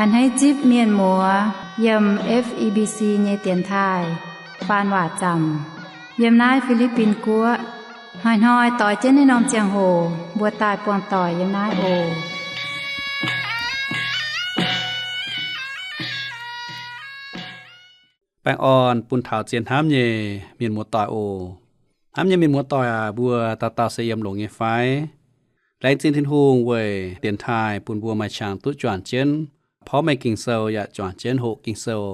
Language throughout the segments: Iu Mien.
A'hneiv zipv mienh muoz yiem F E B C nyei dienx taaih faan waac zaamc yiem naaiv Fi^li^bin Guoqv. Hnoi-hnoi doix jienv naaiv norm ziangh hoc mbuo daaih buangh doic yiem naaiv oc. Baengh orn bun taux zien hnamv nyei mienh muoz-doic oc. Hnamv nyei mienh muoz-doic aac, mbuo dauh dauh se yiem longx nyei fai? Laengz zingh Tin-Hungh weic dienx taaih bun mbuo maaih qangx duqv juangc jienv porv mengh Ging-Sou yaac juangc jienv hoqc Ging-Sou.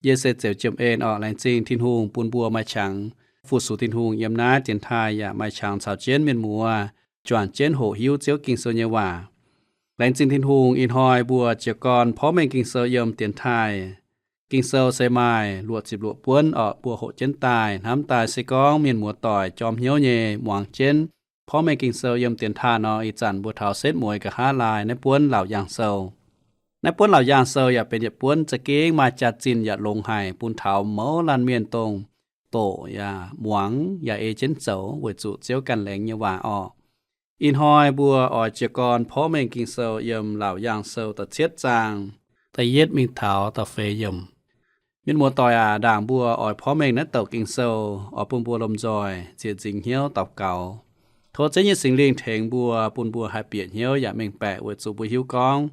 Yie se Zeux Jiem En orqc. Laengz zingh Tin-Hungh bun mbuo maaih qangx fu-sux Tin-Hungh yiem naaiv dienx taaih yaac maaih qangx caux jienv mienh muoz juangc jienv hoqc hiuv Ziouv Ging-Sou nyei waac. Laengz zingh Tin-Hungh, ih hnoi mbuo jiez gorn porv mengh Ging-Sou yiem dienx taaih. Ging-Sou se maaih luoqc ziepc luoqc buonv orqc, mbuo hoqc jienv daaih hnamv daaih. Se gorngv mienh muoz-doic jorm hnyouv nyei muangx jienv porv mengh Ging-Sou yiem dienx taaih nor, ih zanc mbuo taux setv mueiz nqa'haav laai naaiv buonv Laauc Yaangh Sou. Naaiv buonv Laauc Yaangh Sou yaac benx yietc buonv za'gengh maaih jaax-zinh yaac longx haic bun taux mouz laanh mienh dongh doqc yaac muangx yaac ei jienv zoux weic zuqc Ziouv ganh laengz nyei waac orqc. Ih hnoi mbuo oix jiez gorn porv mengh Ging-Sou yiem Laauc Yaangh Sou da'cietv zaang da'yietv mingh taux da'feix yiemc. Mienh muoz-doic aac, ndaangc mbuo oix porv mengh naaiv douc Ging-Sou, oix bun mbuo lomh nzoih ziec nzingx hnyouv daux gaux, tov Ziouv nyei Singx Lingh tengx mbuo, bun mbuo haih bieqc hnyouv yaac mengh baeqc, weic zuqc mbuo hiuv gorngv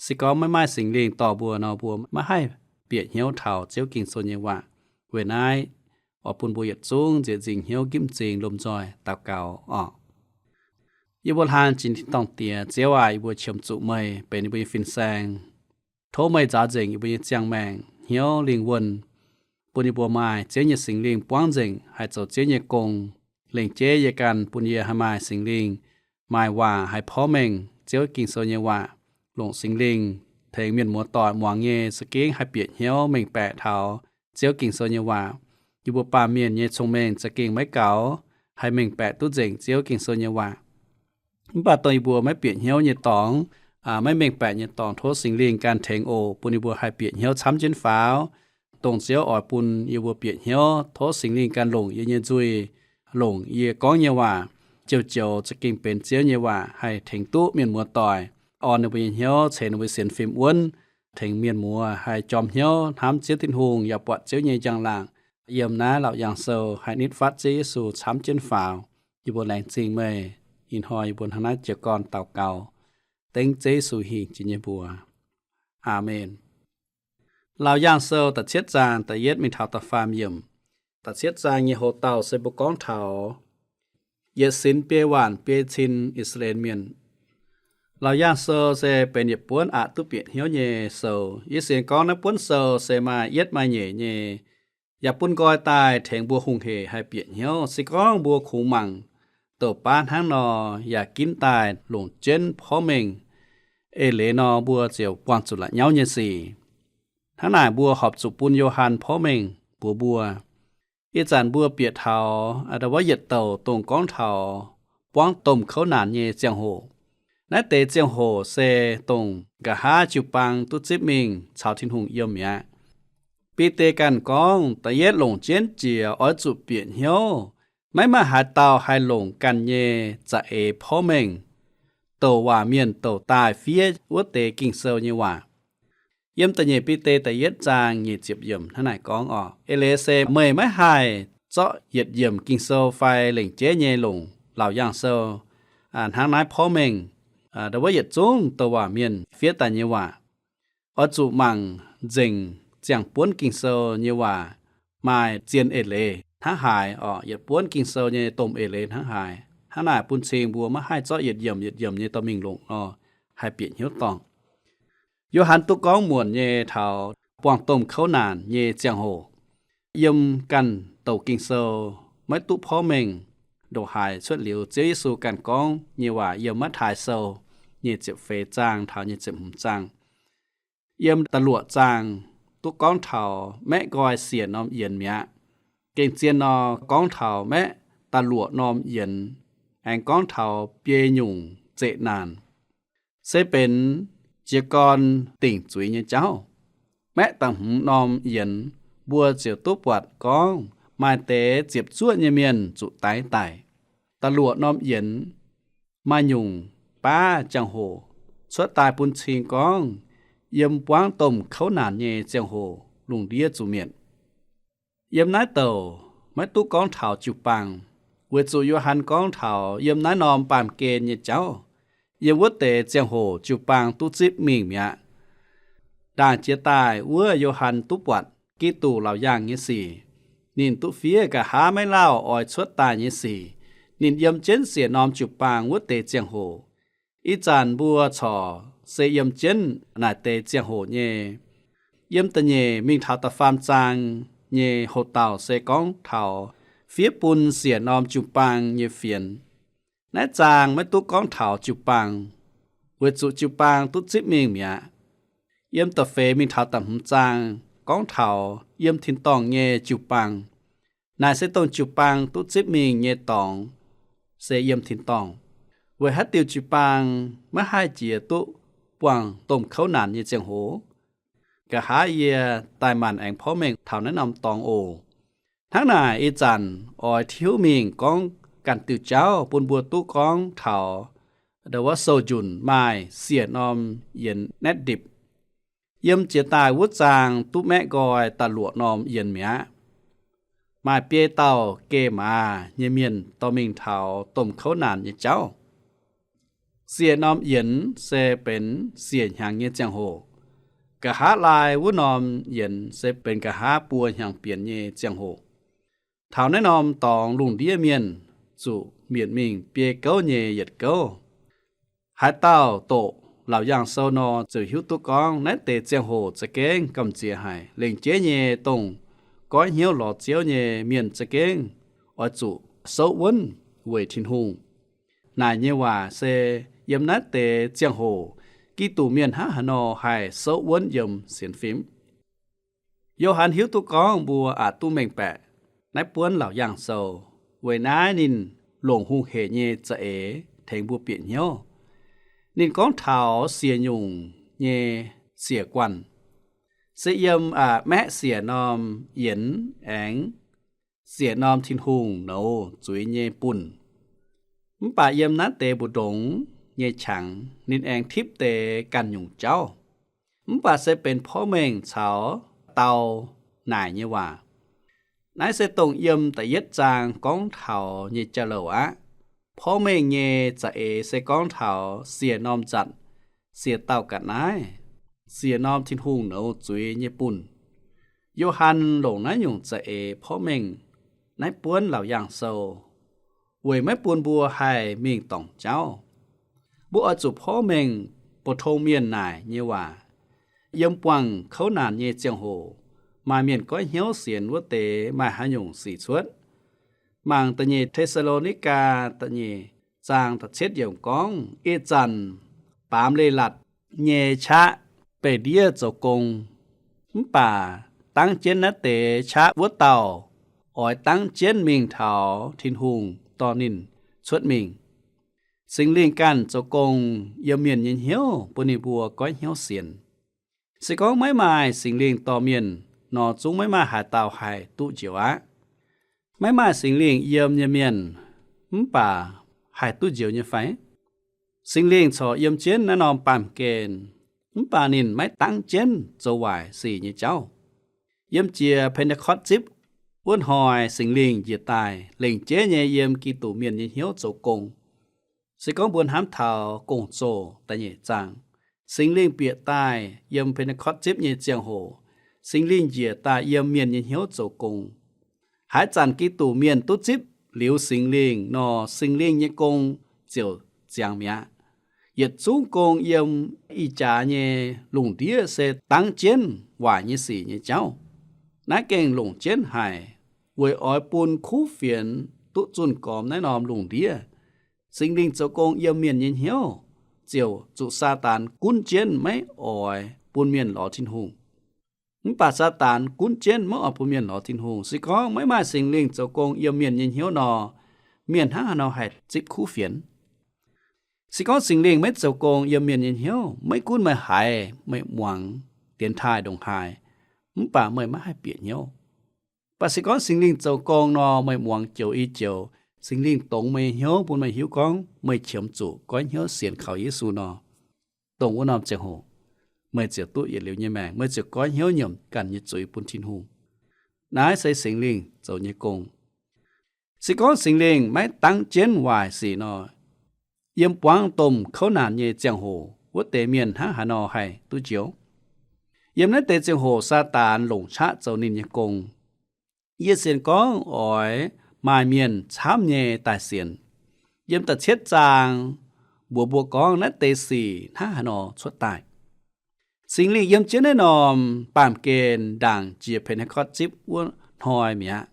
se gorngv maiv maaih Singx Lingh dorh mbuo nor, mbuo maiv haih bieqc hnyouv taux Ziouv Ging-Sou nyei waac. Weic naaiv, oix bun mbuo yietc zungv ziec nzingx hnyouv, ginv m'zing, lomh nzoih daux gaux orqc. Yie mbuo hlang jiex. Tin-Dorngh Diex, Ziouv aac, yie mbuo qiemx zuqc meih benx yie mbuo nyei fin-saeng. Tov meih nzaaux nzengc yie mbuo nyei ziangh maengc, hnyouv, lingh wuonh, bun yie mbuo maaih Ziouv nyei Singx Lingh buangv nzengc haih zoux Ziouv nyei gong, lengc jeiv yie ganh, bun yie haih maaih Singx Lingh, maaih waac haih porv mengh Ziouv Ging-Sou nyei waac. Longc Singx Lingh tengx mienh muoz-doic muangx nyei za'gengh haih bieqc hnyouv mengh baeqc taux Ziouv Ging-Sou nyei waac. Yie mbuo baamh mienh nyei cong-mengh za'gengh maiv gaux haih mengh baeqc duqv nzengc Ziouv Ging-Sou nyei waac. Mv baac dongh yie mbuo maiv bieqc hnyouv nyei dorngx, maiv mengh baeqc nyei dorngx, tov Singx Lingh ganh tengx oc, bun yie mbuo haih bieqc hnyouv camv jienv faaux. Dongh Ziouv oix bun yie mbuo bieqc hnyouv, tov Singx Lingh ganh longc yie nyei nzuih, longc yie gorngv nyei waac, joux-joux za'gengh benx Ziouv nyei waac, haih tengx duqv mienh muoz-doic, orn ninh mbuo nyei hnyouv, ceix ninh mbuo sienx fim wuonv, tengx mienh muoz haih jorm hnyouv hnamv Ziouv Tin-Hungh, yaac buatc Ziouv nyei njang-laangc yiem naaiv Laauc Yaangh Sou, haih nitv fatv Ziouv Yesu camv jienv faaux. Yie mbuo laengz zingh meih. Ih hnoi yie mbuo hnangv naaiv jiez gorn daux gaux, dengv Ziouv Yesu hingh jiex nyei mbuox. Aamen. Laauc Yaangh Sou da'cietv zaang da'yietv mingh taux da'faam yiemc. Da'cietv zaang nyei houx-dauh se mbuo gorngv taux yietc sinx biei waanc biei cin I^saa^laa^en Mienh. Laauc Yaangh Sou se benx yietc buonv aqc duqv bieqc hnyouv nyei sou. Yie sienx gorngv naaiv buonv sou se maaih yietv maaih nyeic nyei, yaac bun nqoi daaih tengx mbuo hungh hec haih bieqc hnyouv. Se gorngv mbuo kungx mangc douc baav hnangv nor, yaac ginv daaih longc jienv porv mengh eix leiz nor, mbuo ziouc buangh zuqc la'nyauv nyei sic. Hnangv naaic mbuo horpc zuqc bun Yo^han porv mengh mbuox mbuo. Ih zanc mbuo bieqc taux ndau wuov yietc douc dongh gorngv taux buangv domh kouv naanc nyei ziangh hoc. Naaiv deix ziangh hoc se dongh nqa'haav jiu-baang duqv zipv mingh caux Tin-Hungh yiem mi'aqv. Bide ganh gorngv, da'yietv longc jienv jiex oix zuqc bieqc hnyouv. Maiv maaih haaix dauh haih longc ganh nyei za'eix porv mengh douc waac mienh douc daaih fiev wuov deix Ging-Sou nyei waac. Yiem da'nyeic Bide da'yietv zaang nyic ziepc yiemc hnangv naaic gorngv orqc, eix leiz se meih maiv haih zorqv yietc yiemc Ging-Sou fai lengc jeiv nyei longc Laauc Yaangh Sou hnangv naaiv porv mengh ndau wuov yietc zungv douc waac mienh fiev daaih nyei waac. Oix zuqc mangc nzengc ziangh buonv Ging-Sou nyei waac maaih zien eix leiz hnangv haaix orqc, yietc buonv Ging-Sou nyei domh eix leiz hnangv haaix. Hnangv naaic bun cing mbuo maiv haih zorqv yietc yiemc yietc yiemc nyei dorh mingh longc nor, haih bieqc hnyouv dorngc. Yo^han duqv gorngv muonc nyei taux buangh domh kouv naanc nyei ziangh hoc, yiem ganh douc Ging-Sou maiv duqv porv mengh, ndongc haaix cuotv liuz Ziouv Yesu ganh gorngv nyei waac yiem Matv^taai Sou nyic ziepc feix zaang taux nyic ziepc hmz zaang. Yiem da'luoqc zaang duqv gorngv taux maeqv nqoi siec norm yienx mi'aqv. Gengh zien nor, gorngv taux maeqv da'luoqc norm yienx, aengx gorngv taux biei nyungc zeqc naanc, se benx jiez gorn dingc zuiz nyei jauv. Maeqv da'hmz norm yienx, mbuo ziouc duqv buatc gorngv maaih deix ziepc zuoqv nyei mienh zuqc daix daic. Da'luoqc norm yienx, maaih nyungc baav jangx-hoc cuotv daaih bun cing gorngv yiem buangv domh kouv naanc nyei ziangh hoc lungh ndiev zuqc mietc. Yiem naaiv douc maiv duqv gorngv taux jiu-baang, weic zuqc Yo^han gorngv taux yiem naaiv norm baamh gen nyei jauv, yiem wuov deix ziangh hoc jiu-baang duqv zipv mingh mi'aqv. Ndaangc jiex daaih wuov Yo^han duqv buatc Giduc laauc yaangh nyei sic. Ninh duqv fiev nqa'haav maiv lauh oix cuotv daaih nyei sic. Ninh yiem jienv siec norm jiu-baang wuov deix ziangh hoc. Ih zanc mbuo corc se yiem jienv naaic deix ziangh hoc nyei. Yiem da'nyeic mingh taux da'faam zaang nyei hoc-dauh se gorngv taux fiev bun siec norm jiu-baang nyei fienx. Naaiv zaang maiv duqv gorngv taux jiu-baang, weic zuqc jiu-baang duqv zipv mingh mi'aqv. Yiem da'feix mingh taux da'hmz zaang gorngv taux yiem tin-dorngh nyei jiu-baang. Naaic se dongh jiu-baang duqv zipv mingh nyei dorngx se yiem tin-dorngh. Weic haaix diuc jiu-baang maiv haih jiex duqv buangh domh kouv naanc nyei ziangh hoc? Nqa'haav yie daaih maanc aengx porv mengh taux naaiv norm dorngx oc. Hnangv naaic ih zanc oix tiuv mingh gorngv ganh diuh jauv bun mbuo duqv gorngv taux ndau wuov sou-njunc maaih siec norm yienx naetv ndipc. Yiem jiex daaih wuov zaang duqv maeqv nqoi da'luoqc norm yienx mi'aqv. Maaih biei dauh geh maaz nyei mienh dorh mingh taux domh kouv naanc nyei jauv. Siec norm yienx se benx siec hnyangx nyei ziangh hoc. Nqa'haav laai wuov norm yienx se benx nqa'haav buo hnyangx bienx nyei ziangh hoc. Taux naaiv norm dorngx lungh ndiev mienh zuqc mietc mingh biei gouv nyei yietc gouv. Haaix dauh doqc Laauc Yaangh Sou nor, ziouc hiuv duqv gorngv naaiv deix ziangh hoc za'gengh gamh nziex haic. Lengc jeiv nyei dongh goiv hnyouv lorz Ziouv nyei mienh za'gengh oix zuqc souv wuonv weic Tin-Hungh. Naaic nyei waac se yiem naaiv deix ziangh hoc Giduc mienh hnangv haaix nor haih souv wuonv yiem sienx fim. Yo^han hiuv duqv gorngv mbuo aqc duqv mengh baeqc naaiv buonv Laauc Yaangh Sou. Weic naaiv ninh longc hungh hec nyei za'eix tengx mbuo bieqc hnyouv. Ninh gorngv taux siec nyungc nyei siec guanh, se yiem aqc maeqv siec norm yienx aengx siec norm Tin-Hungh nouz zuiz nyei bunh. Mv baac yiem naaiv deix mbu'ndongx nyei qangx ninh aengx tipv deix ganh nyungc jauv. Mv baac se benx porv mengh caux dau naaic nyei waac. Naaiv se dongh yiem da'yietv zaang gorngv taux nyei jauv-louc aqv. Porv mengh nyei za'eix se gorngv taux siec norm nzatc, siec dauh ga'naaiv, siec norm Tin-Hungh nouz zuiz nyei bunh. Yo^han longc naaiv nyungc za'eix porv mengh naaiv buonv Laauc Yaangh Sou, weic maiv bun mbuo haih mingh dorngc jauv. Mbuo oix zuqc porv mengh pou-tong mienh naaic nyei waac. Yiem buangh kouv naanc nyei ziangh hoc, maaih mienh goiv hnyouv sienx wuov deix maaih haaix nyungc sic cuotv? Mangc da'nyeic Te^saa^lo^ni^gaa da'nyeic zaang da'cietv yiemc gorngv, ih zanc baamz leiz-latc nyei qaqv beih ndiev zoux gong, mv baac dangv jienv naaiv deix qaqv wuov dauh oix dangv jienv mingh taux Tin-Hungh dorh ninh cuotv mingh. Singx Lingh ganh zoux gong yiem mienh nyei hnyouv bun ninh mbuo goiv hnyouv sienx. Se gorngv maiv maaih Singx Lingh dorh mienh nor, zungv maiv maaih haaix dauh haih duqv njoux aqv. Maiv maaih Singx Lingh yiem nyei mienh mv baac haih duqv njoux nyei fai? Singx Lingh corc yiem jienv naaiv norm baamh gen, mv baac ninh maiv dangv jienv zoux waaic sic nyei jauv. Yiem jiex Pen^te^kortv Zipv wuov hnoi, Singx Lingh njiec daaih lengc jeiv nyei yiem Giduc mienh nyei hnyouv zoux gong. Se gorngv mbuo hnamv taux Gong-Zoh da'nyeic zaang, Singx Lingh bieqc daaih yiem Pen^te^kortv Zipv nyei ziangh hoc, Singx Lingh njiec daaih yiem mienh nyei hnyouv zoux gong. Haaix zanc Giduc mienh duqv zipv liuz Singx Lingh nor, Singx Lingh nyei gong ziouc ziangx mi'aqv. Yietc zungv gong yiem ih jaax nyei lungh ndiev se dangv jienv waaic nyei sic nyei jauv. Naaiv gengh longc jienv haic, weic oix bun kuv fienx duqv zunh gormx naaiv norm lungh ndiev. Singx Lingh zoux gong yiem mienh nyei hnyouv, ziouc zuqc Saadaan gunv jienv maiv oix bun mienh lorz Tin-Hungh. Mv baac Saadaan gunv jienv maiv oix bun mienh lorz Tin-Hungh. Se gorngv maiv maaih Singx Lingh zoux gong yiem mienh nyei hnyouv nor, mienh hnangv haaix nor haih zipv kuv fienx? Se gorngv Singx Lingh maiv zoux gong yiem mienh nyei hnyouv, maiv gunv meih haiz meih muangx dienx taaih ndongc haaix, mv baac meih maiv haih bieqc hnyouv. Mv baac se gorngv Singx Lingh zoux gong nor, meih muangx joux i joux, Singx Lingh dongz meih nyei hnyouv bun meih hiuv gorngv meih qiemx zuqc goiv hnyouv sienx kaux Yesu nor, dongh wuov norm ziangh hoc meih ziouc duqv yietc liuz nyei maengc, meih ziouc goiv hnyouv nyiemc ganh nyei zuiz bun Tin-Hungh. Naaiv se Singx Lingh zoux nyei gong. Se gorngv Singx Lingh maiv dangv jienv waaic sic nor, yiem buangv domh kouv naanc nyei ziangh hoc, wuov deix mienh hnangv haaix nor haih duqv njoux? Yiem naaiv deix ziangh hoc Saadaan longc qaqv zoux ninh nyei gong. Yie sienx gorngv oix maaih mienh camv nyei daaih sienx. Yiem da'cietv zaang mbuox mbuo gorngv naaiv deix sic hnangv haaix nor cuotv daaih. Singx Lingh yiem jienv naaiv norm baamh gen ndaangc jiex Pentecost zipv wuov hnoi mi'aqv,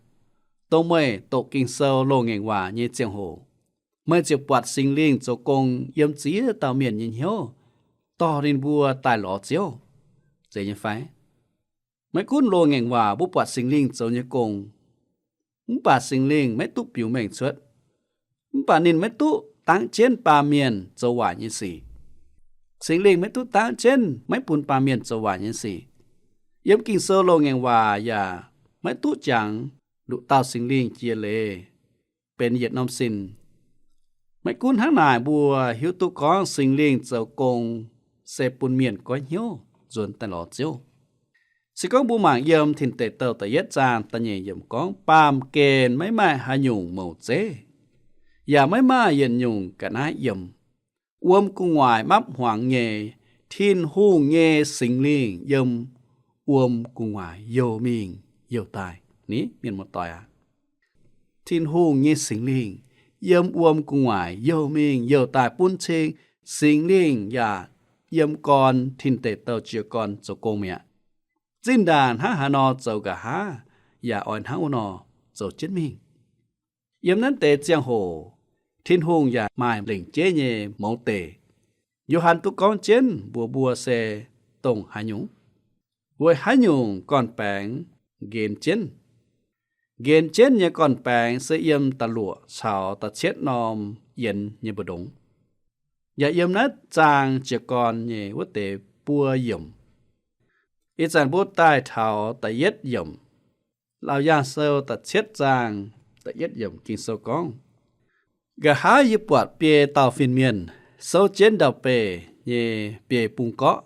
dongh meih doqc Ging-Sou loz-ngaengc waac nyei ziangh hoc, meih ziouc buatc Singx Lingh zoux gong yiem ziex dauh mienh nyei hnyouv, dorh ninh mbuo daaih lorz Ziouv. Zeiz nyei fai? Maiv gunv loz-ngaengc waac mbuo buatc Singx Lingh zoux nyei gong, mv baac Singx Lingh maiv duqv biux mengh cuotv. Mv baac ninh maiv duqv dangv jienv baamh mienh zoux waaic nyei sic. Singx Lingh maiv duqv dangv jienv maiv bun baamh mienh zoux waaic nyei sic. Yiem Ging-Sou loz-ngaengc waac yaac maiv duqv jangx nduqc dauh Singx Lingh jiex leiz benx yietc norm sin. Maiv gunv hnangv naaic, mbuo hiuv duqv gorngv Singx Lingh zoux gong se bun mienh goiv hnyouv nzuonx daaih lorz Ziouv. Se gorngv mbuo mangc yiem Tin Deic Douh da'yietv zaang da'nyeic yiemc gorngv, baamh gen maiv maaih haaix nyungc mouc zeiv, yaac maiv maaih yietc nyungc ga'naaiv yiem. Wuom gu'nguaaic mapv hmuangx nyei, Tin-Hungh nyei Singx Lingh yiem wuom gu'nguaaic youh mingh youh daaih. Ni, mienh muoz-doic aac, Tin-Hungh nyei Singx Lingh yiem wuom gu'nguaaic youh mingh youh daaih bun cing Singx Lingh yaac yiem gorn Tin Deic Douh jiez gorn zoux gong mi'aqv. Zinh ndaangc hnangv haaix nor zoux nqa'haav yaac oix hnangv wuov nor zoux jienv mingh. Yiem naaiv deix ziangh hoc Tin-Hungh yaac maaih lengc jeiv nyei mouz deic. Yo^han duqv gorngv jienv mbuox mbuo se dongh haaix nyungc. Weic haaix nyungc gorn-baengx nqenx jienv? Nqenx jienv nyei gorn-baengx se yiem da'luoqc caux da'cietv norm yienx nyei mbu'ndongx, yaac yiem naaiv zaang jiez gorn nyei wuov deix buo yiemc. Ih zanc mbuo daaih taux da'yietv yiemc. Laauc Yaangh Sou da'cietv zaang da'yietv yiemc Ging-Sou gorngv, nqa'haav yie buatc biei dauh fin-mienh souv jienv ndau-beih nyei biei bung gorqv,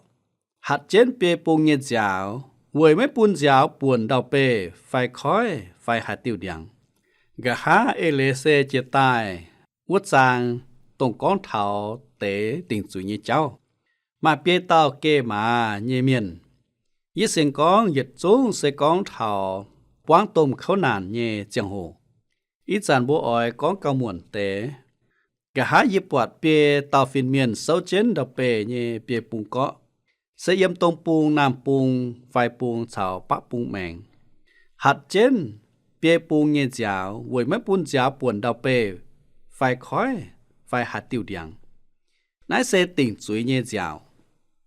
hatc jienv biei bung nyei nziaaux, weic maiv bun nziaaux buonc ndau-beih fai koiv fai haaix diuh ndiangx. Nqa'haav eix leiz se jiex daaih wuov zaang dongh gorngv taux deix dingc zuiz nyei jauv. Maaih biei dauh geh maaz nyei mienh. Yie sienx gorngv yietc zungv se gorngv taux buangv domh kouv naanc nyei ziangh hoc. Ih zanc mbuo oix gorngv gauh muonc deix. Nqa'haav yie buatc biei dauh fin-mienh souv jienv ndau-beih nyei biei bung gorqv, se yiem dong bung, naamh bung, fai bung caux baqv bung maengx, hatc jienv biei bung nyei nziaaux weic maiv bun nziaaux buonc ndau-beih fai koiv fai haaix diuh ndiangx. Naaiv se dingc zuiz nyei nziaaux.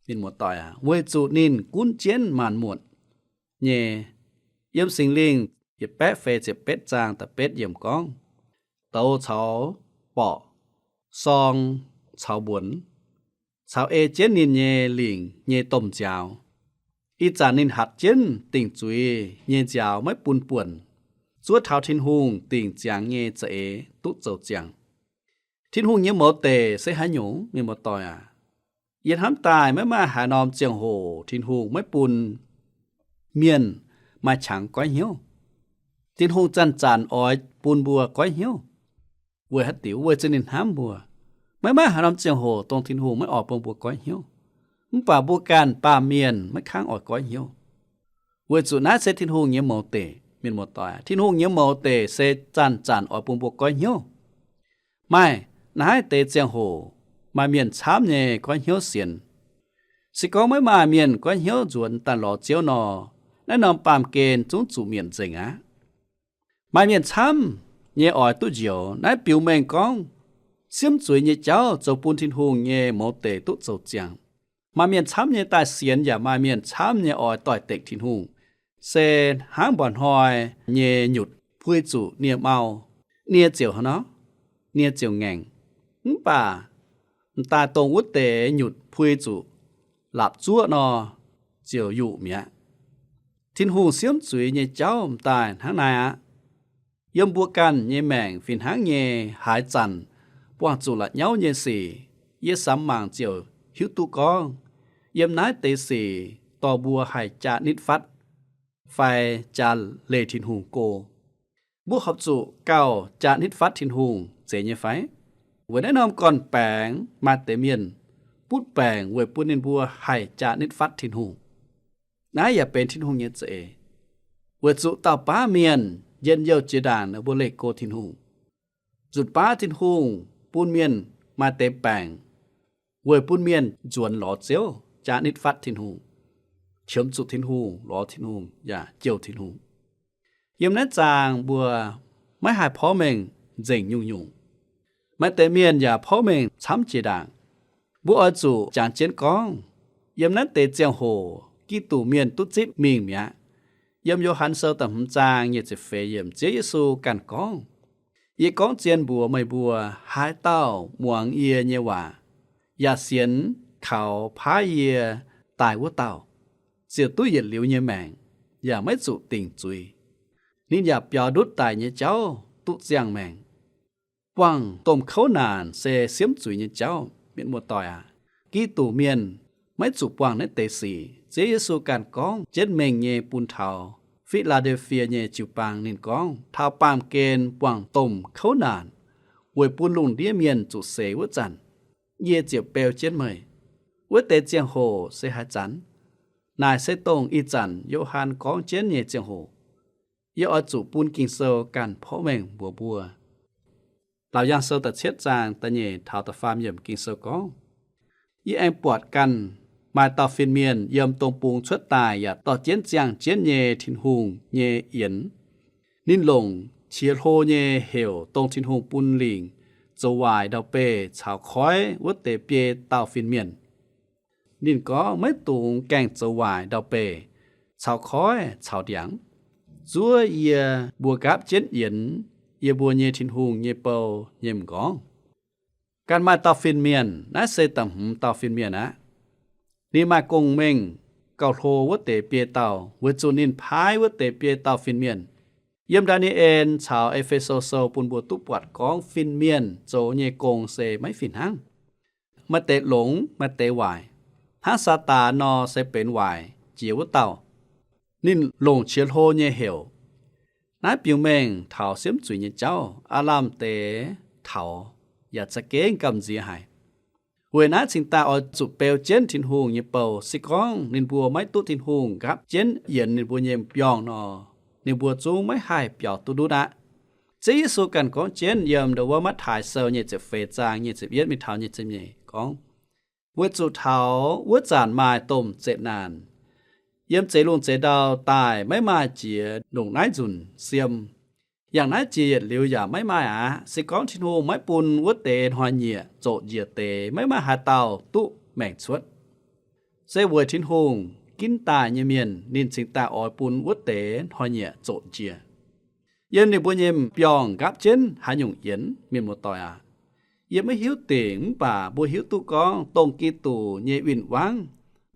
Mienh muoz-doic aac, weic zuqc ninh gunv jienv maanc muotc nyei. Yiem Singx Lingh yietc baeqv feix ziepc betv zaang da'betv yiemc gorngv, douz caux borqc, sorng caux mbuonx, caux ei jienv ninh nyei lingc nyei domh nziaaux. Ih zanc ninh hatc jienv dingc zuiz nyei nziaaux maiv bun buonc, zuov taux Tin-Hungh dingc ziangx nyei za'eix duqv zoux ziangx. Tin-Hungh nyei mouz deic se haaix nyungc, mienh muoz-doic aac? Yie hnamv daaih maiv maaih haaix norm ziangh hoc Tin-Hungh maiv bun mienh maaih qangx goiv hnyouv. Tin-Hungh zanc-zanc oix bun mbuo goiv hnyouv. Weic haaix diuc? Weic zuqc ninh hnamv mbuo. Maiv maaih haaix norm ziangh hoc dongh Tin-Hungh maiv oix bun mbuo goiv hnyouv. Mv baac mbuo ganh baamh mienh maiv kangv oix goiv hnyouv. Weic zuqc naaiv se Tin-Hungh nyei mouz deic, mienh muoz-doic. Tin-Hungh nyei mouz deic se zanc-zanc oix bun mbuo goiv hnyouv. Maaih naaiv deix ziangh hoc maaih mienh camv nyei goiv hnyouv sienx. Se gorngv maiv maaih mienh goiv hnyouv nzuonx daaih lorz Ziouv nor, naaiv norm baamh gen zungv zuqc mietc nzengc aqv. Maaih mienh camv nyei oix duqv njoux. Naaiv biux mengh gorngv siemv zuiz nyei jauv zoux bun Tin-Hungh nyei mouz deic duqv zoux ziangx. Maaih mienh camv nyei daaih sienx yaac maaih mienh camv nyei oix doix-dekc Tin-Hungh, se hnangv mba'hnoi nyei nyutc pui zuqc nie mau, nie ziouc haaix nor, nie ziouc ngaengc. Mv baac m'daaih dongh wuov deix nyutc pui zuqc laapc zuoqv nor, ziouc yuqc mi'aqv. Tin-Hungh siemv zuiz nyei jauv m'daaih hnangv naaiv aqv. Yiem mbuo ganh nyei maengc fih hnangv nyei, haaix zanc buangh zuqc la'nyauv nyei sic, yie samx mangc ziouc hiuv duqv gorngv Yiem naaiv deix sic dorh mbuo haih jaa-nitv fatv fai jaa-leih Tin-Hungh go. Mbuo horpc zuqc gauh jaa-nitv fatv Tin-Hungh zeiz nyei fai? Weic naaiv norm gorn-baengx maaih deix mienh butv baengc weic bun ninh mbuo haih jaa-nitv fatv Tin-Hungh. Naaiv yaac benx Tin-Hungh nyei za'eix, weic zuqc dauh baav mienh njien-youh jiex ndaangc ninh mbuo leih go Tin-Hungh. Nzunc baav Tin-Hungh bun mienh maaih deix baengc weic bun mienh nzuonx lorz Ziouv, jaa-nitv fatv Tin-Hungh, qiemx zuqc Tin-Hungh, lorz Tin-Hungh, yaac jouh Tin-Hungh. Yiem naaiv zaang mbuo maiv haih porv mengh nzengc nyungc-nyungc. Maaih deix mienh yaac porv mengh camv jiex ndaangc. Mbuo oix zuqc jangx jienv gorngv, yiem naaiv deix ziangh hoc Giduc Mienh duqv zipv mingh mi'aqv. Yiem Yo^han Sou da'hmz zaang nyic ziepc feix yiemc, Ziouv Yesu ganh gorngv, Yie gorngv zien mbuox meih mbuo, haaix dauh muangx yie nyei waac, yaac sienx kaux paaiv yie daaih wuov dauh, ziouc duqv yietc liuz nyei maengc, yaac maiv zuqc dingc zuiz. Ninh yaac biaux ndutv daic nyei jauv duqv ziangh maengc. Buangh domh kouv naanc se siemv zuiz nyei jauv. Mienh muoz-doic aac, Giduc Mienh maiv zuqc buangh naaiv deix sic. Ziouv Yesu ganh gorngv jienv mengh nyei bun taux Fi^laa^de^fie nyei jiu-baang. Ninh gorngv, Taux baamh gen buangh domh kouv naanc weic bun lungh ndiev mienh zuqc seix wuov zanc, yie ziouc beu jienv meih. Wuov deix ziangh hoc se haaix zanc? Naaic se dongh ih zanc Yo^han gorngv jienv nyei ziangh hoc. Yie oix zuqc bun Ging-Sou ganh porv mengh mbuox mbuo. Laauc Yaangh Sou da'cietv zaang da'nyeic taux da'faam yiemc Ging-Sou gorngv, Yie aengx buatc ganh maaih dauh fin-mienh yiem dong bung cuotv daaih yaac dorh jienv ziangh jienv nyei Tin-Hungh nyei yienx. Ninh longc qiex hlo nyei heuc dongh Tin-Hungh bun lingc zoux waaic ndau-beih caux koiv wuov deix biei dauh fin-mienh. Ninh gorngv, Maiv dungx gaengh zoux waaic ndau-beih caux koiv caux ndiangx. Zuov yie mbuo nqaapv jienv yienx yie mbuo nyei Tin-Hungh nyei bou nyei m'nqorngv. Ganh maaih dauh fin-mienh, naaiv se da'hmz dauh fin-mienh aqv. Ninh maaih gong-mengh gauh hlo wuov deix biei dauh, weic zuqc ninh paaiv wuov deix biei dauh fin-mienh. Yiem Ndaa^ni^en caux E^fe^so Sou bun mbuo duqv buatc gorngv fin-mienh zoux nyei gong se maiv fih hnangv. Maaih deix longx, maaih deix waaic. Hnangv Saadaan nor se benx waaic jiex wuov dauh. Ninh longc qiex hlo nyei heuc. Naaiv biux mengh taux siemv zuiz nyei jauv, aav lamh deix taux, yaac za'gengh gamh nziex haic. Weic naaiv cingx daaih oix zuqc beu jienv Tin-Hungh nyei bou. Se gorngv ninh mbuo maiv duqv Tin-Hungh nqaapv jienv yienx ninh mbuo nyei mbiorngh nor, ninh mbuo zungv maiv haih biaux duqv ndutv aqv. Ziouv Yesu ganh gorngv jienv yiem ndo wuov Matv^taai Sou nyic ziepc feix zaang nyic ziepc yietv mingh taux nyic ziepc nyeic gorngv, Weic zuqc taux wuov zanc maaih domh zeqc naanc. Yiem zeix lungh zeix ndau daaih maiv maaih jiex ndongc naaiv nzunc siem. Yangh naaiv jiex yietc liuz yaac maiv maaih aqv. Se gorngv Tin-Hungh maiv bun wuov deix hnoi-nyieqc zoqc njiec deix, maiv maaih haaix dauh duqv maengc cuotv. Se weic Tin-Hungh ginv daaih nyei mienh, ninh cingx daaih oix bun wuov deix hnoi-nyieqc zoqc njiec. Yiem ninh mbuo nyei mbiorngh nqaapv jienv haaix nyungc yienx, mienh muoz-doic aac? Yie maiv hiuv dingc, mv baac mbuo hiuv duqv gorngv dongh Giduc nyei win-wangv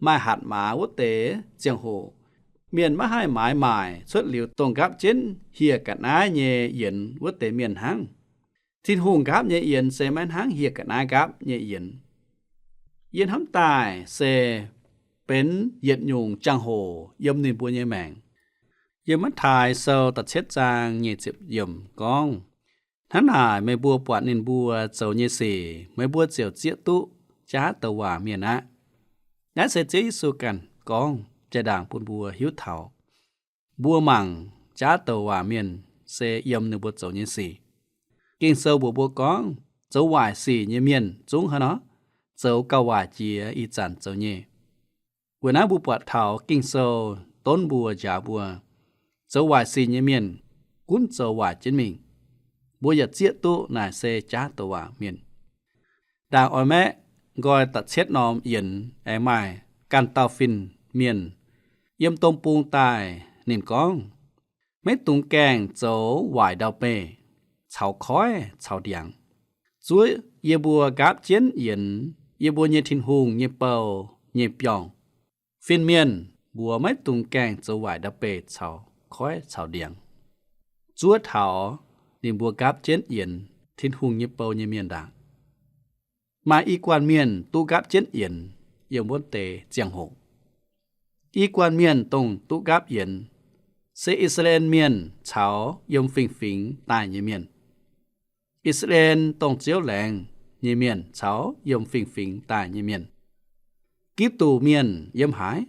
maaih hatc maaz wuov deix ziangh hoc, mienh maiv haih maaiz maaic cuotv liuz dongh nqaapv jienv hieh ga'naaiv nyei yienx wuov deix mienh hnangv. Tin-Hungh nqaapv nyei yienx se maiv hnangv hieh ga'naaiv nqaapv nyei yienx. Yie hnamv daaih se benx yietc nyungc jangx-hoc yiem ninh mbuo nyei maengc. Yiem Matv^taai Sou da'cietv zaang nyic ziepc yiemc gorngv, Hnangv naaic meih mbuo buatc ninh mbuo zoux nyei sic, meih mbuo ziouc zieqv duqv jaav douc waac mienh aqv. Naaiv se Ziouv Yesu ganh gorngv jaa-ndaangc bun mbuo hiuv taux. Mbuo mangc jaav douc waac mienh se yiem ninh mbuo zoux nyei sic. Ging-Sou mbuox mbuo gorngv zoux waaic sic nyei mienh zungv haaix nor zoux gauh waaic jiex ih zanc zoux nyei. Weic naaiv mbuo buatc taux Ging-Sou donv mbuo njaaux mbuo, zoux waaic sic nyei mienh gunv zoux waaic jienv mingh. Mbuo yaac zieqv duqv naaic se jaav douc waac mienh. Ndaangc oix maeqv nqoi da'cietv norm yienx aengx maaih ganh dauh fin-mienh yiem dong bung daaih. Ninh gorngv, Maiv dungx gaengh zoux waaic ndau-beih caux koiv caux ndiangx. Zuov yie mbuo nqaapv jienv yienx yie mbuo nyei Tin-Hungh nyei bou nyei mbiorngh. Fin-mienh mbuox maiv dungx gaengh zoux waaic ndau-beih caux koiv caux ndiangx, zuov taux ninh mbuo nqaapv jienv yienx Tin-Hungh nyei bou nyei mienh ndaangc. Maaih i guanh mienh duqv nqaapv jienv yienx, yiem wuov deix ziangh hoc. I guanh mienh dongh duqv nqaapv yienx se I^saa^laa^en Mienh caux yiem fingx-fingx daaih nyei mienh. I^saa^laa^en dongh Ziouv laengz nyei mienh caux yiem fingx-fingx daaih nyei mienh. Giduc Mienh yiem haaix?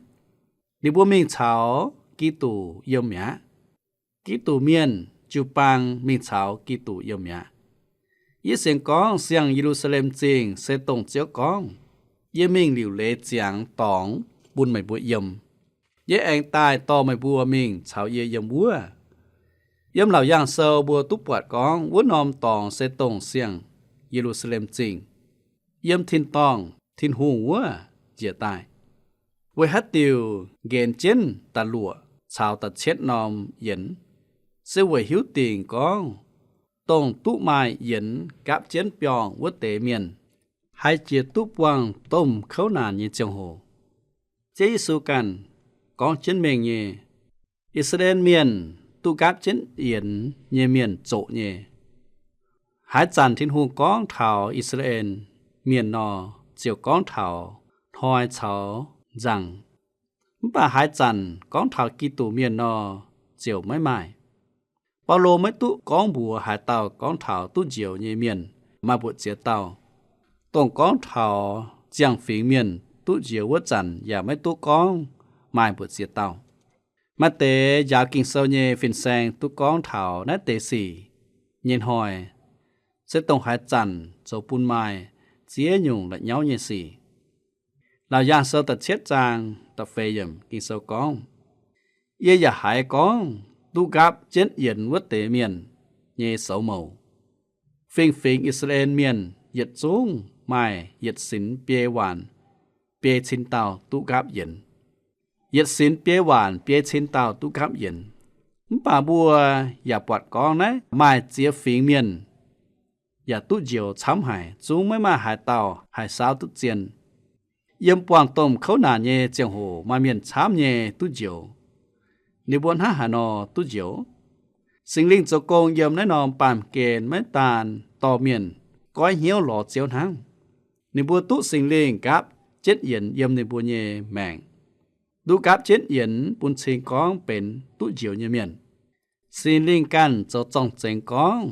Ninh mbuo mingh caux Giduc yiem mi'aqv. Giduc Mienh jiu-baang mingh caux Giduc yiem mi'aqv. Yie sienx gorngv siang-Ye^lu^saa^lem Zingh se dongh Ziouv gorngv, Yie mingh liuc leiz ziangx dorngx bun meih mbuo yiem. Yie aengx daaih dorh meih mbuo mingh caux yie yiem wuov. Yiem Laauc Yaangh Sou mbuo duqv buatc gorngv wuov norm dorngx se dongh siang-Ye^lu^saa^lem Zingh, yiem tin-dorngh Tin-Hungh wuov njiec daaih. Weic haaix diuc nqenx jienv da'luoqc caux da'cietv norm yienx, se weic hiuv dingc gorngv dongh duqv maaih yienx nqaapv jienv biorngh wuov deix mienh haih jiex duqv buangh domh kouv naanc nyei ziangh hoc. Ziouv Yesu ganh gorngv jienv mengh nyei, I^saa^laa^en Mienh duqv nqaapv jienv yienx nyei mienh zoqc nyei. Haaix zanc Tin-Hungh gorngv taux I^saa^laa^en Mienh nor, ziouc gorngv taux hnoi caux nzangc. Mv baac haaix zanc gorngv taux Giduc Mienh nor, ziouc maiv maaih. Baulo maiv duqv gorngv mbuox haaix dauh gorngv taux duqv njoux nyei mienh maaih mbuoqc ziex dauh. Dongh gorngv taux ziangh fingx mienh duqv njoux wuov zanc yaac maiv duqv gorngv maaih mbuoqc ziex dauh. Maaih deix njaaux Ging-Sou nyei fin-saeng duqv gorngv taux naaiv deix sic nyei hnoi, se dongh haaix zanc zoux bun maaih ziex nyungc la'nyauv nyei sic. Laauc Yaangh Sou da'cietv zaang da'feix yiemc Ging-Sou gorngv, Yie yaac haiz gorngv duqv nqaapv jienv yienx wuov deix mienh nyei soux mouc. Fingx-fingx I^saa^laa^en Mienh yietc zungv maaih yietc sinx biei waanc biei cin dauh duqv nqaapv yienx. Yietc sinx biei waanc biei cin dauh duqv nqaapv yienx. Mv baac mbuo yaac buatc gorngv naaiv maaih ziex fingx mienh yaac duqv njoux camv haic, zungv maiv maaih haaix dauh haih saauv duqv zien. Yiem buangh domh kouv naanc nyei ziangh hoc maaih mienh camv nyei duqv njoux. Ninh mbuo hnangv haaix nor duqv njoux? Singx Lingh zoux gong yiem naaiv norm baamh gen maiv daan dorh mienh goiv hnyouv lorz Ziouv hnangv. Ninh mbuo duqv Singx Lingh nqaapv jienv yienx yiem ninh mbuo nyei maengc. Duqv nqaapv jienv yienx bun cing gorngv benx duqv njoux nyei mienh. Singx Lingh ganh zoux zorng-zengx gorngv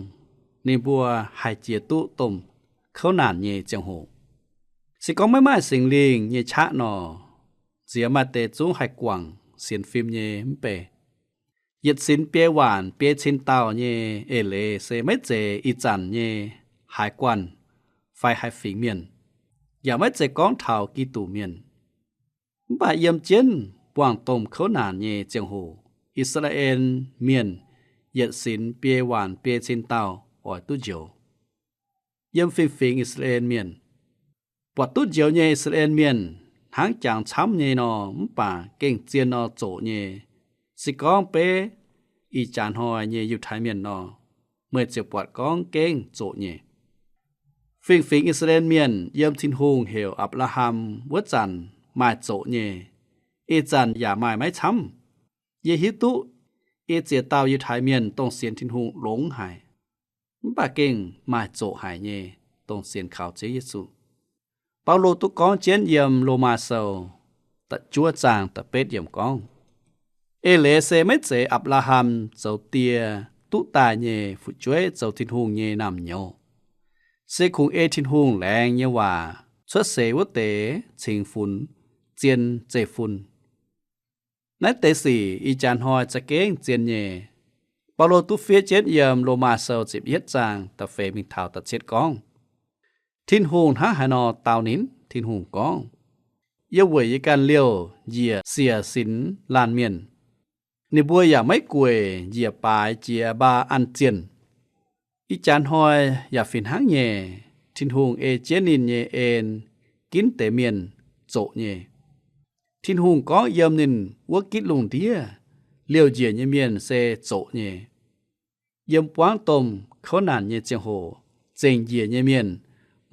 ninh mbuo haih jiex duqv domh kouv naanc nyei ziangh hoc. Se gorngv maiv maaih Singx Lingh nyei qaqv nor, nziex maaih deix zungv haih guangc sienx fim nyei mv bei. Yietc sinx biei waanc biei cin dauh nyei eix leiz se maiv zeiz ih zanc nyei haaix guanh fai haaix fingx mienh, yaac maiv zeiz gorngv taux Giduc Mienh. Mv baac yiem jienv buangh domh kouv naanc nyei ziangh hoc, I^saa^laa^en Mienh yietc sinx biei waanc biei cin dauh oix duqv njoux. Yiem fingx-fingx I^saa^laa^en Mienh, buatc duqv njoux nyei I^saa^laa^en Mienh hnangv jangx camv nyei nor, mv baac gengh zien nor zoqc nyei. Se gorngv beiv ih jaax hnoi nyei Yiutai Mienh nor, meih ziouc buatc gorngv gengh zoqc nyei. Fingx-fingx I^saa^laa^en Mienh yiem Tin-Hungh heuc Apc^laa^ham wuov zanc maaih zoqc nyei, ih zanc yaac maaih maiv camv. Yie hiuv duqv ei ziex dauh Yiutai Mienh dongh sienx Tin-Hungh longx haic, mv baac gengh maaih zoqc haic nyei dongh sienx kaux Ziouv Yesu. Baulo duqv gorngv jienv yiem Lomaa Sou da'juov zaang da'betv yiemc gorngv, eix leiz se maiv zeiz Apc^laa^ham zoux die duqv daaih nyei fu'jueiv zoux Tin-Hungh nyei naamh nyouz. Se kungx ei Tin-Hungh laengz nyei waac cuotv seix wuov deix cingx funx zien zeiv-fun. Naaiv deix sic ih jaax hnoi za'gengh zien nyei. Baulo duqv fiev jienv yiem Lomaa Sou ziepc yietv zaang da'feix mingh taux da'cietv gorngv, Tin-Hungh hnangv haaix nor dau ninh? Tin-Hungh gorngv, Yie weic yie ganh liouh njiec siec sinx laanh mienh. Ninh mbuo yaac maiv gueic njiec baaix jiex mbaa an zienh. Ih jaax hnoi yaac fih hnangv nyei. Tin-Hungh ei jienv ninh nyei en ginv deix mienh zoqc nyei. Tin-Hungh gorngv yiem ninh wuov gitv lungh ndiev liouh njiec nyei mienh se zoqc nyei. Yiem buangv domh kouv naanc nyei ziangh hoc, zengc njiec nyei mienh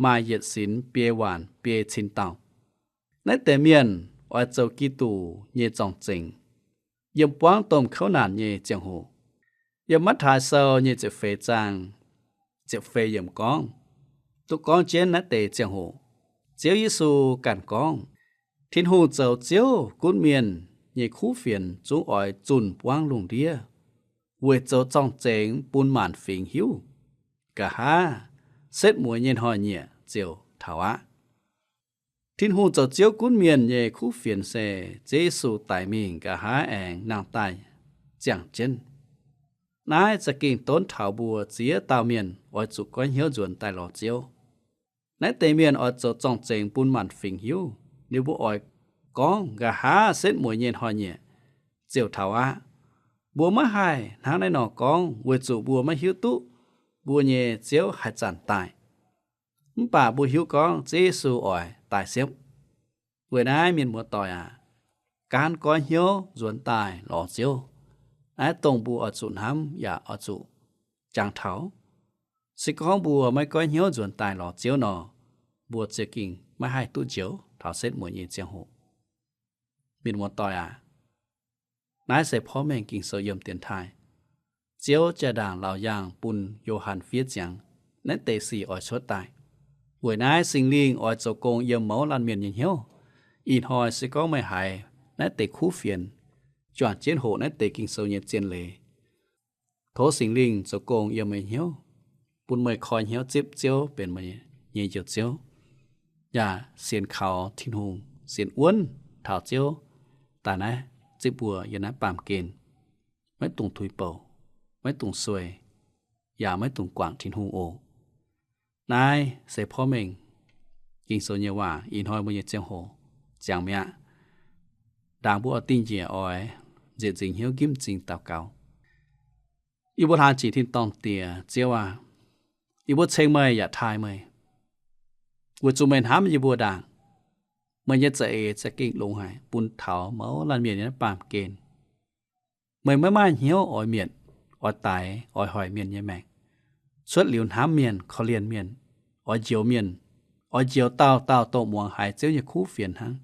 maaih yietc sinx biei waanc biei cin dauh. Naaiv deix mienh oix zoux Giduc nyei zorng-zengx yiem buangv domh kouv naanc nyei ziangh hoc. Yiem Matv^taai Sou nyic ziepc feix zaang ziepc feix yiemc gorngv, duqv gorngv jienv naaiv deix ziangh hoc. Ziouv Yesu ganh gorngv, Tin-Hungh zoux Ziouv gunv mienh nyei kuv fienx zungv oix zunh buangv lungh ndiev, weic zoux zorng-zengx bun maanc fingx hiuv. Nqa'haav setv mueiz nyei hnoi-nyieqc ziouc taux aqv. Tin-Hungh zoux Ziouv gunv mienh nyei kuv fienx se Ziouv Yesu daic mingh nqa'haav aengx nangh daaih ziangh jienv. Naaiv za'gengh donv taux mbuo ziex dauh mienh oix zuqc goiv hnyouv nzuonx daaih lorz Ziouv. Naaiv deix mienh oix zoux zorng-zengx bun maanc fingx hiuv. Ninh mbuo oix gorngv nqa'haav setv mueiz nyei hnoi-nyieqc ziouc taux aqv. Mbuo maiv haih hnangv naaiv nor gorngv weic zuqc mbuo maiv hiuv duqv mbuo nyei Ziouv haaix zanc daaih. Mv baac mbuo hiuv gorngv Ziouv Yesu oix daaih siepv. Weic naaiv mienh muoz-doic aac, gaanv goiv hnyouv nzuonx daaih lorz Ziouv. Naaiv dongh mbuo oix zuqc hnamv yaac oix zuqc jangx taux. Se gorngv mbuo maiv goiv hnyouv nzuonx daaih lorz Ziouv nor, mbuo za'gengh maiv haih duqv njoux taux setv mueiz nyei ziangh hoc. Mienh muoz-doic aac, naaiv se porv mengh Ging-Sou yiem dienx taaih. Ziouv jaa-ndaangc laauc yaangh bun Yo^han fiev ziangx naaiv deix sic oix cuotv daaih. Weic naaiv Singx Lingh oix zoux gong yiem mouz laanh mienh nyei hnyouv. Ih hnoi se gorngv meih haiz naaiv deix kuv fienx, juangc jienv hoqc naaiv deix Ging-Sou nyei zien leiz, tov Singx Lingh zoux gong yiem meih hnyouv, bun meih koi hnyouv zipv Ziouv benx meih nyei Njoux Ziouv, yaac sienx kaux Tin-Hungh, sienx wuonv taux Ziouv daaih naaiv zipv mbuo yiem naaiv baamh gen, maiv dungx tuix bouc, maiv dungx sueih, yaac maiv dungx guangc Tin-Hungh oc. Naaiv se porv mengh Ging-Sou nyei waac ih hnoi mbuo nyei ziangh hoc ziangx mi'aqv. Ndaangc mbuo oix dingh njiec oix nzieqc nzingc hnyouv nqimv m'zing daux gaux. Yie mbuo hlaang jiex tin-dorngh Diex, Ziouv aac, yie mbuo ceng meih yaac taaih meih, weic zuqc meih hnamv yie mbuo ndaangc. Meih nyei za'eix za'gengh longx haic bun taux mouz laanh mienh nyei naaiv baamh gen. Meih maiv maaih hnyouv oix mietc, oix daix, oix hoic mienh nyei maengc, cuotv liuz hnamv mienh, korv-lienh mienh, oix njoux mienh, oix njoux dauh dauh dongh muangx haiz Ziouv nyei kuv fienx hnangv.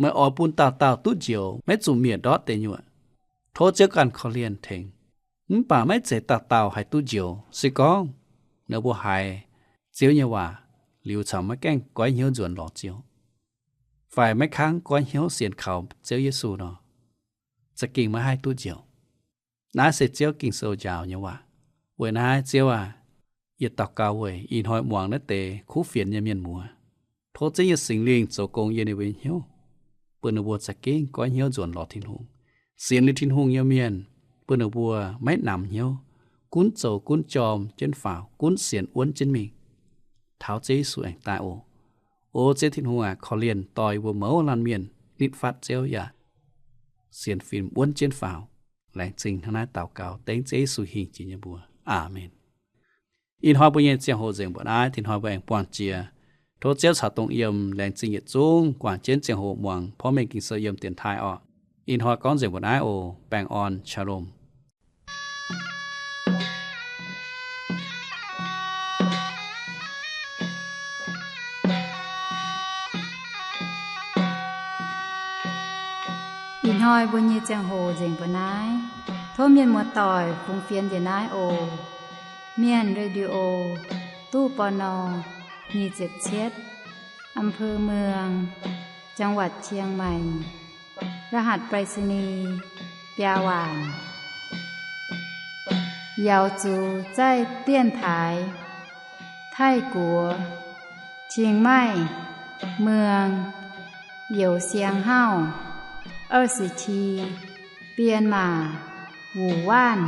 Meih oix bun dauh dauh duqv njoux, maiv zuqc mietc ndortv deic nyuoqc. Tov Ziouv ganh korv-lienh tengx. Mv baac maiv zeiz dauh dauh haih duqv njoux. Se gorngv ninh mbuo haiz Ziouv nyei waac liuz caux maiv gaengh goiv hnyouv nzuonx lorz Ziouv, fai maiv kangv goiv hnyouv sienx kaux Ziouv Yesu nor, za'gengh maiv haih duqv njoux. Naaiv se Ziouv Ging-Sou njaaux nyei waac. Weic naaiv Ziouv aac, yie daux gaux weic ih hnoi muangx naaiv deix kuv fienx nyei mienh muoz. Tov Ziouv nyei Singx Lingh zoux gong yiem ninh mbuo nyei hnyouv, bun ninh mbuo za'gengh goiv hnyouv nzuonx lorz Tin-Hungh, sienx liuz Tin-Hungh nyei mienh, bun ninh mbuo maiv namx hnyouv, gunv zoux gunv jorm jienv faaux, gunv sienx wuonv jienv mingh, taux Ziouv Yesu aengx daaih oc. O Ziouv Tin-Hungh aac, korv-lienh dorh yie mbuo mouz laanh mienh nitv fatv Ziouv yaac sienx fim wuonv jienv faaux. Laengz zingh hnangv naaiv daux gaux dengv Ziouv Yesu hingh jiex nyei mbuox. Aamen. Ih hnoi mbuo nyei ziangh hoc nzengc mbuo naaiv, tin hnoi mbuo aengx buangh jiex. Tov Ziouv caux dongh yiem laengz zingh yietc zungv guangc jienv ziangh hoc muangx porv mengh Ging-Sou yiem dienx taaih orqc. Ih hnoi gorngv nzengc mbuo naaiv oc. Baengh orn, shalom. Ih hnoi mbuo nyei ziangh hoc nzengc mbuo naaiv. Tov mienh muoz-doic fungx fienx njiec naaiv oc. Mienh Radio, ตู้ ปณ. nyic ziepc cietv, อำเภอเมือง จังหวัดเชียงใหม่ รหัสไปรษณีย์ biaa waanc. Yaux zuqc zaih dienx taaix, Taiv-Guoqv, Chiang Mai, เมือง Youh Siang Hauv, 二十七, Bienh Maac, Wuh Waanv.